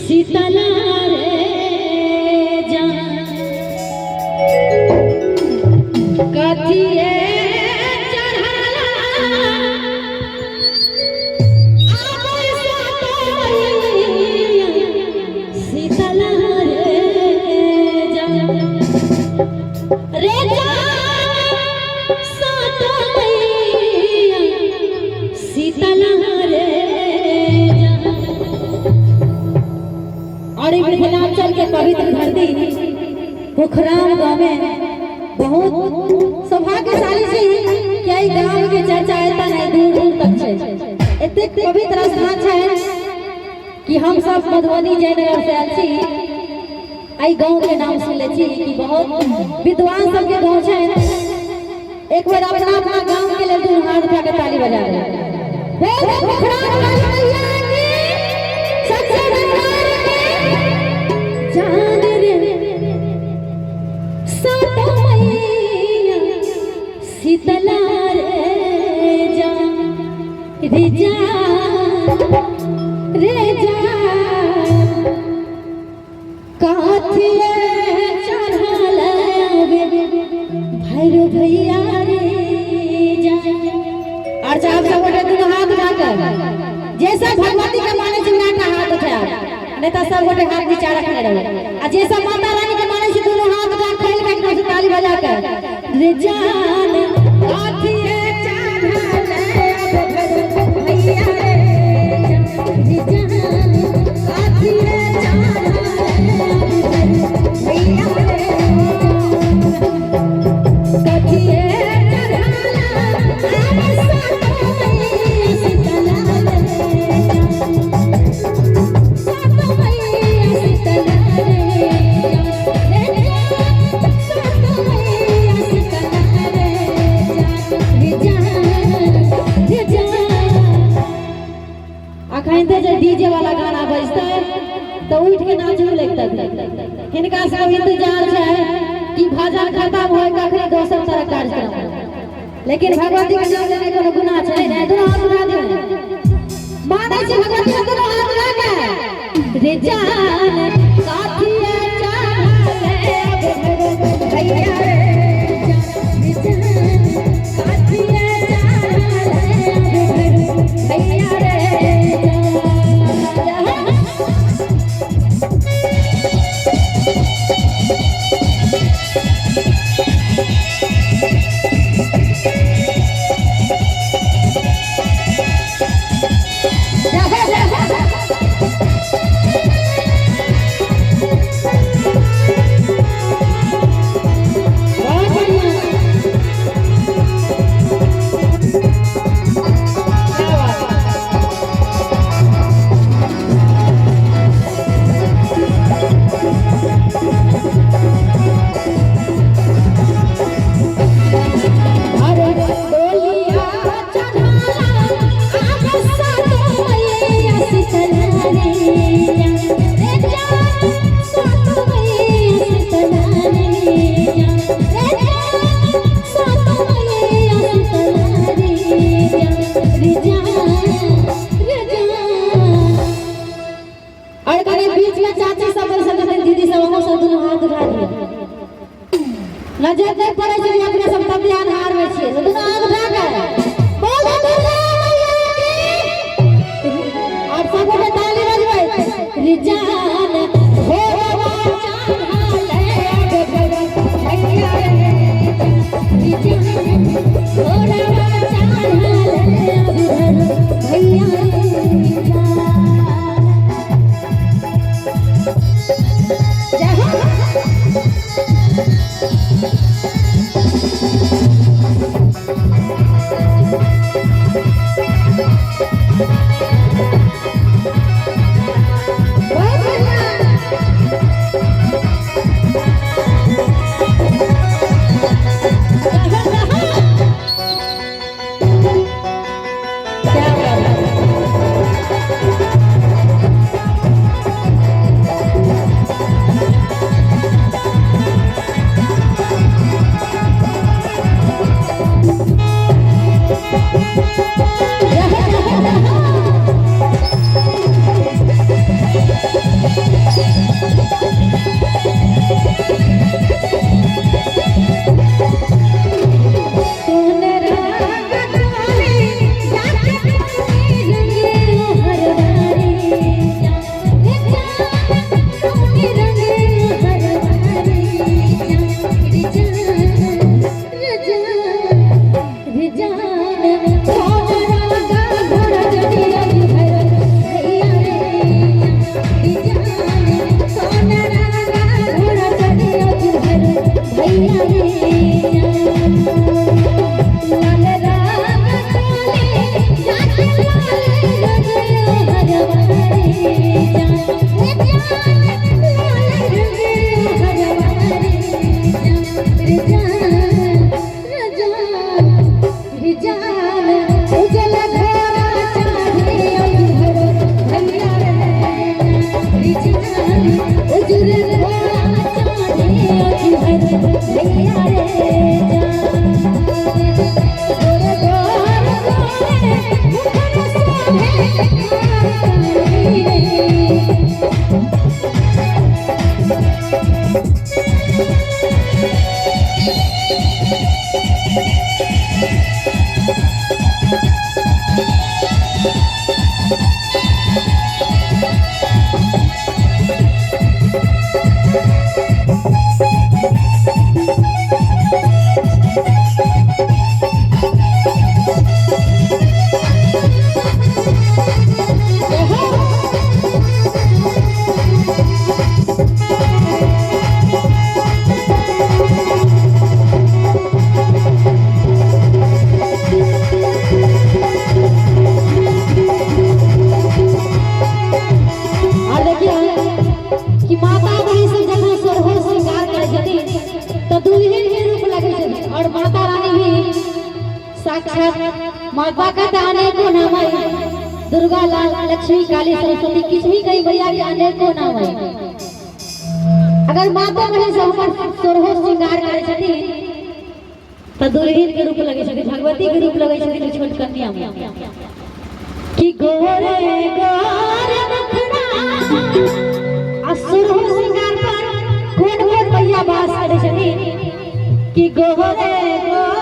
शीतला रे जा कथिए चढ़ला आबै सातो मैया शीतला रे जा रे जा सातो मैया शीतला रे जा। और ई मिथिलांचल के पवित्र धरती पोखराम गांव में बहुत सौभाग्यशाली छी कि एहि गांव के चर्चा एतऽ नहि दूर दूर तक छै। एतेक पवित्र स्थान छै कि हम सब मधुबनी जयनगर से आयल छी, एहि गांव के नाम सुनले छी कि बहुत विद्वान सबके गांव छै। एक बार अपना अपना गांव के लेल दूर हाथ उठा के ताली बजा दे। बोल पोखराम वाली मैया की, सच्चे दरबार की। चांद रे सातो मैया शीतला रे जा रे जा रे जा काथिए चढ़ल आवे भैरो भैया रे जा। और चाहे सब गोटे दुनू हाथ उठा कर जैसा भगवती के माने छी उना हाथ उठायब, नहीं तो सब गोटे हाथ नीचा रखने रहो। आ जैसा माता रानी के माने छी दुनू हाथ उठा खोल के एकदम से ताली बजा कर रे जान काथिए चढ़ल आवे भैया रे जा रे जान काथिए चढ़ल आवे भैया रे जा कथिए चढ़ला आवे सातो मैया शीतला रे जा सातो मैया शीतला रे जा रे जा सातो मैया शीतला रे जा रे जा रे जा। अखन तऽ जे डीजे वाला गाना बजतै तऽ उठि के नाचू लगतै। हिनका सब इंतजार छै कि भजन खत्म होय कखनी दोसर तरह कार्यक्रम, लेकिन भगवती के नाम लेने कोनो गुनाह छै नहि। दुनू हाथ उठा दियौ, मानै छी भगवती के दुनू हाथ उठा के रे जान काथिए चढ़ल आवे भैया रे जा रे जान काथिए चढ़ल आवे भैया रे जा। बहुत बढ़िया, क्या बात है। अरे डोलिया चढ़ाला आवे सातो मैया शीतला रे जा रे जा सातो मैया शीतला रे जा रे जा सातो मैया शीतला रे जा रे जा रे जा। और कने बीच में चाची सब बैसल छथिन, दीदी सब, अहूँ सब दुनू हाथ उठा दियौ। नजर नहि पड़ै छै, अपने सब तब अन्हार में छियै, तो दुनू हाथ उठा के बोल दुर्गा मैया की। और सब गोटे ताली बजबै रे जान घोड़वा चढ़ल आवे भैया रे जा रे जान घोड़वा चढ़ल आवे भैया रे जा। जय हो। बहुत बढ़िया। और देखिए कि माता बहिन सब जखन सोरहो श्रृंगार करै छथिन तऽ दुल्हन के रूप लगै छथिन और माता रानी भी साक्षात माता का तऽ अनेको नाम है। दुर्गा, लाल, लक्ष्मी, काली, सरस्वती, किछु भी कही भैया के अनेको नाम है। अगर माता बहिन सब हमर सोरहो श्रृंगार करै छथिन तऽ दुल्हन के रूप लगै छथिन, भगवती के रूप लगै छथिन छोट कन्या में। कि गोरे गोरे मुखड़ा आ सोरहो श्रृंगार पर कोन कोन मैया वास करै छथिन? कि गोरे गोरे